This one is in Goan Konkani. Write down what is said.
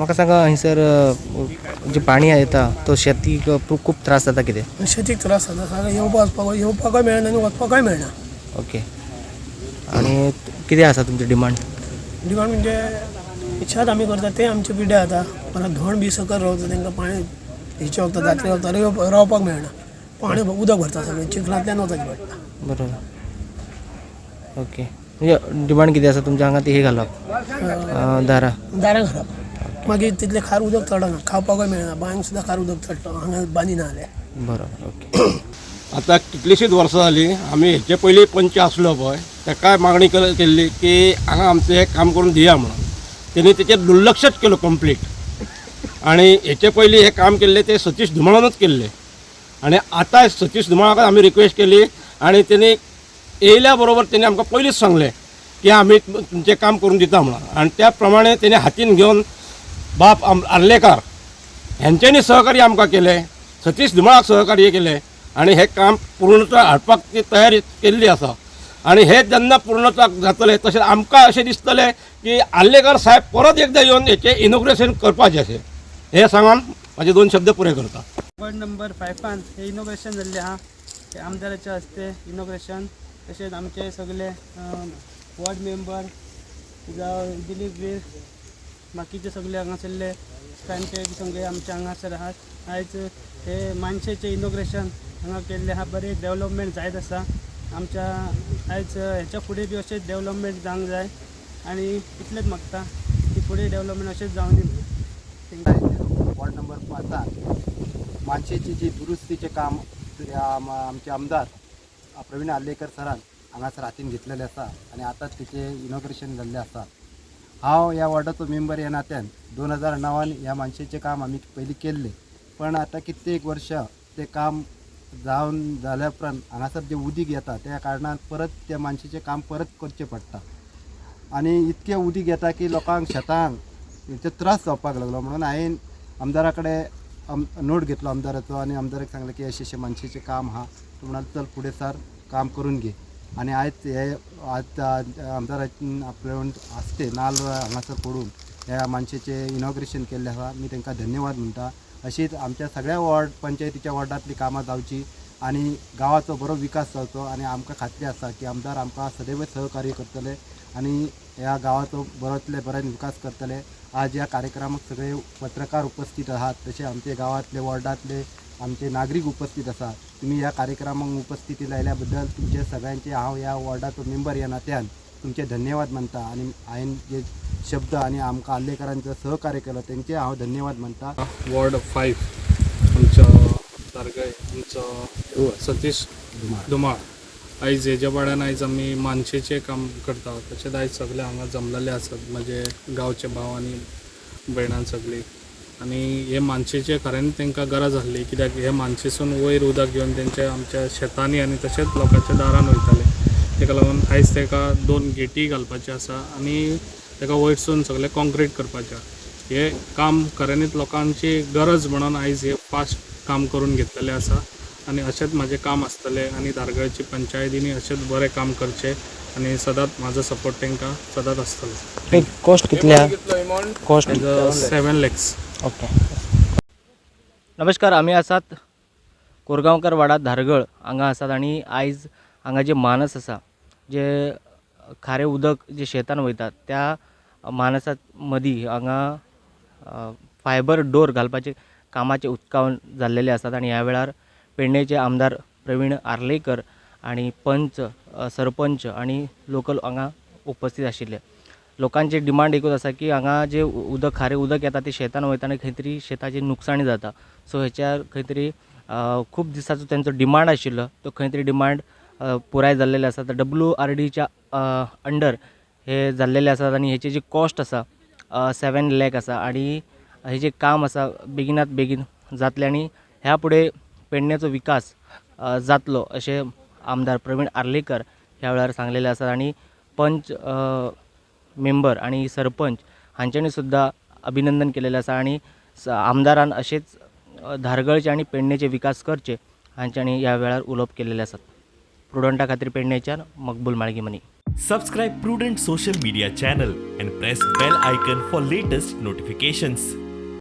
म्हाका सांगा हंयसर जे पाणी येता तो शेतीक खूब त्रास जाता कितें? शेतीक त्रास जाता सगळें, येवपा वचपाक, येवपाकय मेळना आनी वचपाकय मेळना. ओके, आनी कितें आसा तुमचें डिमांड? डिमांड म्हणजे शेत आमी करता तें आमचें पिड्ड्यार जाता. परत धोण बी सकयल रावता, तांकां पाणी हेचे वखदां जात्रे वखदां रावपाक मेळना. पाणी उदक भरता सगळें, चिखलांतल्यान वचचें पडटा. बरोबर, ओके. म्हणजे डिमांड कितें आसा तुमच्या हांगा ती हे घालप दारां? दारां घालप, मागीर तितलें खार उदक चडना, खावपाकय मेळना. बांयक सुद्दां खार उदक चडटा हांगा बांदिना जाल्यार. बरोबर, ओके. आतां कितलींशींच वर्सां जालीं, आमी हेचे पयलीं पंच आसलो पळय ताकाय मागणी केल्ली की हांगा आमचें हें काम करून दिया म्हणून. तेणी तेचेर दुर्लक्षच केलो कंप्लीट. आनी हेचे पयलीं हें काम केल्लें तें सतीश धुमाळानूच केल्लें आनी आतां सतीश धुमाळाक आमी रिक्वेस्ट केली आनी तेणी येयल्या बरोबर तेणी आमकां पयलींच सांगलें की आमी तुमचें काम करून दिता म्हणून. आनी त्या प्रमाणे तेणी हातीन घेवन बाब आर्लेकार हेंच्यांनी सहकार्य आमकां केलें, सतीश धुमाळाक सहकार्य केलें आनी हें काम पूर्णत्वाक हाडपाक ती तयारी केल्ली आसा. आनी हें जेन्ना पूर्णत्वाक जातलें तशें आमकां अशें दिसतलें की आर्लेकार साहेब परत एकदां येवन हेचें इनॉग्रेशन करपाचें अशें हें सांगून म्हाजे दोन शब्द पुरे करता. वॉर्ड नंबर फायफान हे इनॉग्रेशन जाल्लें आहा, हे आमदाराच्या हस्ते इनॉग्रेशन. तशेंच आमचे सगळे वॉर्ड मेंबर जावं दिलीप वीर, बाकीचे सगळे हांगासरले तांचे सगळे आमचे हांगासर आहात. आयज हे मानशेचें इनॉग्रेशन हांगा केल्लें आहा. बरें डेवलपमेंट जायत आसा आमच्या. आयज हेच्या फुडें बी अशेंच डेवलपमेंट जावंक जाय आनी इतलेंच मागता की फुडें डेवलपमेंट अशेंच जावं दी म्हणून. Thank you. Ward number पांचान मानशेची जी दुरुस्तीचें काम आमचे आमदार प्रवीण आर्लेकर सरान हांगासर हातीन घेतलेलें आसा आनी आतांच तेचें इनॉग्रेशन जाल्लें आसा. हांव ह्या वॉर्डाचो मेंबर ह्या नात्यान 2009 ह्या मानशेचें काम आमी पयलीं केल्लें, पण आतां कित्येक वर्सां तें काम जावन जाल्या उपरांत हांगासर जें उदीक येता त्या कारणान परत त्या मानशेचें काम परत करचें पडटा आनी इतकें उदीक येता की लोकांक शेतांक हेचो त्रास जावपाक लागलो. म्हणून हांवें आमदारा कडेन नोट घेतलो आमदाराचो आनी आमदाराक सांगलें की अशें अशें मानशेचें काम आहा. तो म्हणालो चल फुडें सर, काम करून घे. आनी आयज हे आज आमदारान आपले हस्ते नाल्ल हांगासर फोडून ह्या मानशेचें इनॉग्रेशन केल्लें आसा. मी तांकां धन्यवाद म्हणटा. अशीच आमच्या सगळ्या वॉर्ड पंचायतीच्या वॉर्डांतली कामां जावची आनी गांवाचो बरो विकास जावचो आनी आमकां खात्री आसा की आमदार आमकां सदैव सहकार्य करतले आनी ह्या गांवाचो बरोतले बऱ्यान विकास करतले. आज ह्या कार्यक्रमाक सगळे पत्रकार उपस्थित आहात, तशें आमचे गांवांतले वॉर्डांतले आमचे नागरीक उपस्थित आसात. तुमी ह्या कार्यक्रमाक उपस्थिती लायल्या बद्दल तुमचे सगळ्यांचे हांव ह्या वॉर्डाचो मेंबर ह्या नात्यान तुमचे धन्यवाद मानता आनी हांवें जे शब्द आनी आमकां आर्लेकरांचो सहकार्य केलो तेंचे हांव धन्यवाद मानता. वॉर्ड 5 आमचो तारगय आमचो सतीश धुमाळ आयज हेज्या वाड्यान आयज आमी मानशेचें काम करता. तशेंच आयज सगळे हांगा जमलेले आसात म्हजे गांवचे भाव आनी भयणां सगळीं. आनी हे मानशेचें खऱ्यांनी तांकां गरज आसली, कित्याक हे मानशेसून वयर उदक घेवन तेंच्या आमच्या शेतांनी आनी तशेंच लोकांच्या दारान वयताले. ताका लागून आयज ताका 2 गेटी घालपाच्यो आसा आनी ताका वयरसून सगळें कॉन्क्रीट करपाचें आहा. हें काम खऱ्यांनीच लोकांची गरज म्हणून आयज हें फास्ट काम करून घेतलेलें आसा आनी अशेंच म्हाजें काम आसतलें आनी धारगळची पंचायतीनी अशेंच बरें काम करचें आनी सदांच म्हाजो सपोर्ट तांकां सदांच आसतलो. कॉस्ट कितले आहा? कॉस्ट? 7 लॅक्स. ओके. नमस्कार, आमी आसात कोरगांवकर वाडा धारगळ हांगा आसात आनी आयज हांगा जे मानस आसा, जे खारें उदक जे शेतान वयता त्या मानसा मदीं हांगा फायबर डोर घालपाचें कामाचें उक्तावण जाल्लेलें आसात. आनी ह्या वेळार पेडणेचे आमदार प्रवीण आर्लेकर आनी पंच, सरपंच आनी लोकल हांगा उपस्थित आशिल्ले. लोकांचे डिमांड एकूच आसा की हांगा जे उदक खारें उदक येता तें शेतान वयता आनी खंय तरी शेताची नुकसाणी जाता. सो हेच्यार खंय तरी खूब दिसाचो तेंचो डिमांड आशिल्लो तो खंय तरी डिमांड पुराय जाल्लेले आसा. तर WRDच्या अंडर हे जाल्लेले आसात आनी हेची जी कॉस्ट आसा 7 लॅक आसा आनी हे जे काम आसा बेगिनात बेगीन जातलें आनी ह्या फुडें पेडण्याचो विकास जातलो अशें आमदार प्रवीण आर्लेकर ह्या वेळार सांगलेले आसा. आनी पंच मेंबर आनी सरपंच हांच्यांनी सुद्दां अभिनंदन केलेलें आसा आनी आमदारान अशेंच धारगळचे आनी पेडणेचे विकास करचे हांच्यांनी ह्या वेळार उलोवप केलेलें आसात. प्रुडंटा खातीर पेडणेच्यान मकबूल माळगीमनी. Subscribe Prudent Social Media channel and press bell icon for latest notifications.